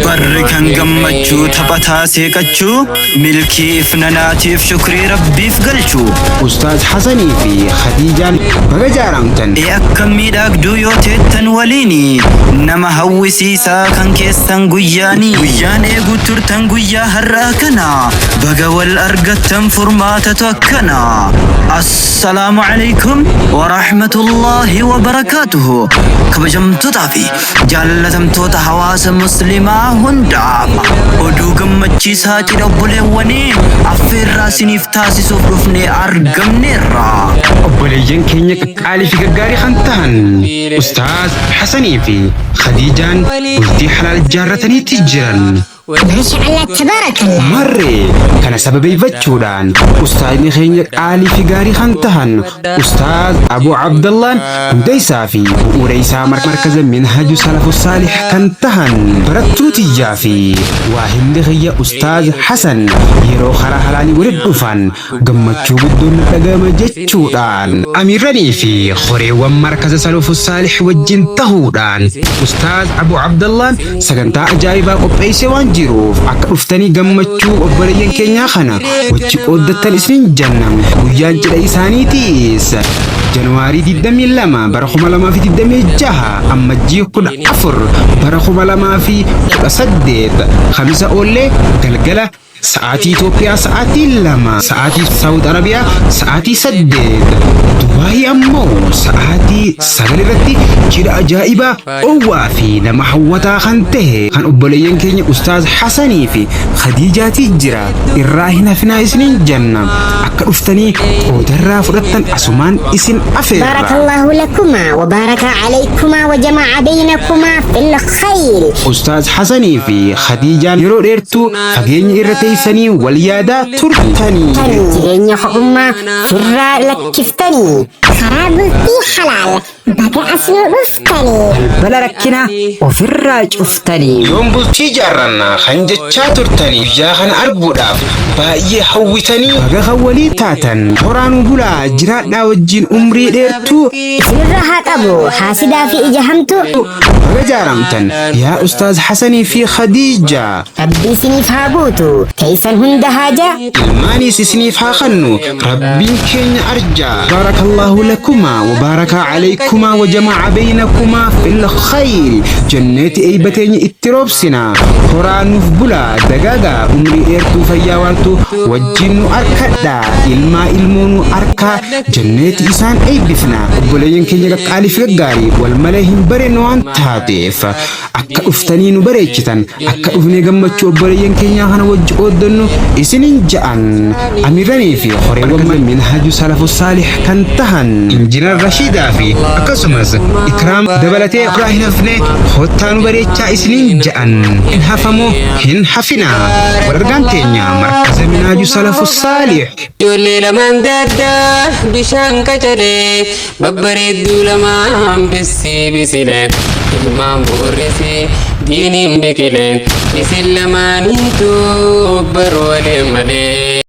Barri kan gammachuu taphataa seeqachuu milkii ifnanaatiif shukrii rabbiif galchuu. Ustaaz Hasanii fi Khadiijaan baga jaaramtan. Ee akkam miidhaagduu yoo teettan waliini nama hawwisiisaa kan keessan guyyaanii. Guyyaan eeguu turtan guyyaa har'aa kana baga wal argattan furmaatatu akkana. Assalaamu alaikum wa rahmatullaahi wa barakaatuhu. Kabajamtootaa fi jaallatamtoota hawaasa muslimaa hundaaf oduu gammachiisaa cidha obboleewwanii affeerraa isiniif taasisuuf dhufnee argamneerra. Obboleeyyan keenya qaqqaalii fi gaggaarii kan tahan Ustaaz Hasanii fi Khadiijaan bultii halaal jaarrataniitti jiran. Maasha Allah tabarakallah. Marree kana sababeeffachuudhaan ustaazni keenya qaalii fi gaarii kan tahan Ustaaz Abu Abdallaan hundeessaa fi bu'uura isaa markaza Minhaju Salafu Saalih kan tahan barattuu tiyyaa fi waahilli kiyya Ustaaz Hasan yeroo karaa halaalii walitti dhufan gammachuu guddoon na dhaga'ama jechuudhaan amiirranii fi horeewwan markaza Salafu Saalih wajjin tahuudhaan Ustaaz Abu Abdallaan sagantaa ajaa'ibaa qopheessee waan jiruuf akka dhuftanii gammachuu obboleeyyan keenyaa kana wajji qooddattan isinin jenna. Guyyaan cidha isaaniitiis Januwaarii 22 bara 2026 Ammajjii 14 bara 2018 Kamisa oollee galgala sa'aatii Itoophiyaa sa'aatii 2, sa'aatii Saawud Arabiyaa sa'aatii 8, Dubaayii ammoo sa'aatii 9 irratti cidha ajaa'ibaa oowwaa fi nama hawwataa kan ta'e kan obboleeyyan keenya Ustaaz Hasanii fi Khadiijaatii jira. Irraa hin hafinaa isiniin jenna. Akka dhuftanii qoodarraa fudhattan asumaan isin afeerra. Barakallahu lakumaa wa baraka alaykumaa wa jama'a baynakumaa fil khayr. Ustaaz Hasanii fi Khadiijaan yeroo dheertuu fageenya irra teessanii wal yaadaa turtanii. Jireenya kophummaa firraa lakkiftanii. Karaa bultii halaal baga as nu dhuftanii. Balbala rakkinaa ofirraa cuftanii. Yoom bultii ijaarranna kan jechaa turtanii guyyaa kana arguudhaaf baay'ee hawwitanii. Baga kan walii taatan horaanuu bulaa jiraadhaa wajjin umrii dheertuu. Isinirra haa qabu haasidaa fi ija hamtuu. Baga jaaramtan yaa Ustaaz Hasanii fi Khadiija. Rabbi isiniif haa guutu teessan hunda haajaa. Ilmaaniis isiniif haa kennu Rabbiin keenya arjaa. Baarakallahu lakumaa wa baaraka alaykumaa wa jama'a baynakumaa fil khayri. Jenneeti eeyba teenya itti roobsina. Horaa nuuf bulaa dagaagaa umrii dheertuu fayyaa waartuu wajjin nu arkadha. Ilmaa ilmoo nu arkaa jenneeti isaan eebbifna. Obboleeyyan keenya qaqqaalii fi gaggaarii wal malee hin bareennu waan taateef akka dhuftanii nu bareechitan akka dhufnee gammachuu obboleeyyan keenyaa kana wajji qooddannu isinin ja'an amiirranii fi horeewwan Minhaju Salafu Saalih kan tahan Injinar Rashiidaa fi akkasumas Ikraam dabalatee irraa hin hafne kottaa nu bareechaa isinin ja'an. Hin hafamoo hin hafinaa. Wal argaan teenya markaza Minhaju Salafu Saalih. Ijoollee lamaan daaddaa bishaan qacalee babbareedduu lamaan bissii bisilee ilmaan bu'uurrisii diiniin biqilee isin lamaaniitu baruu waliin malee.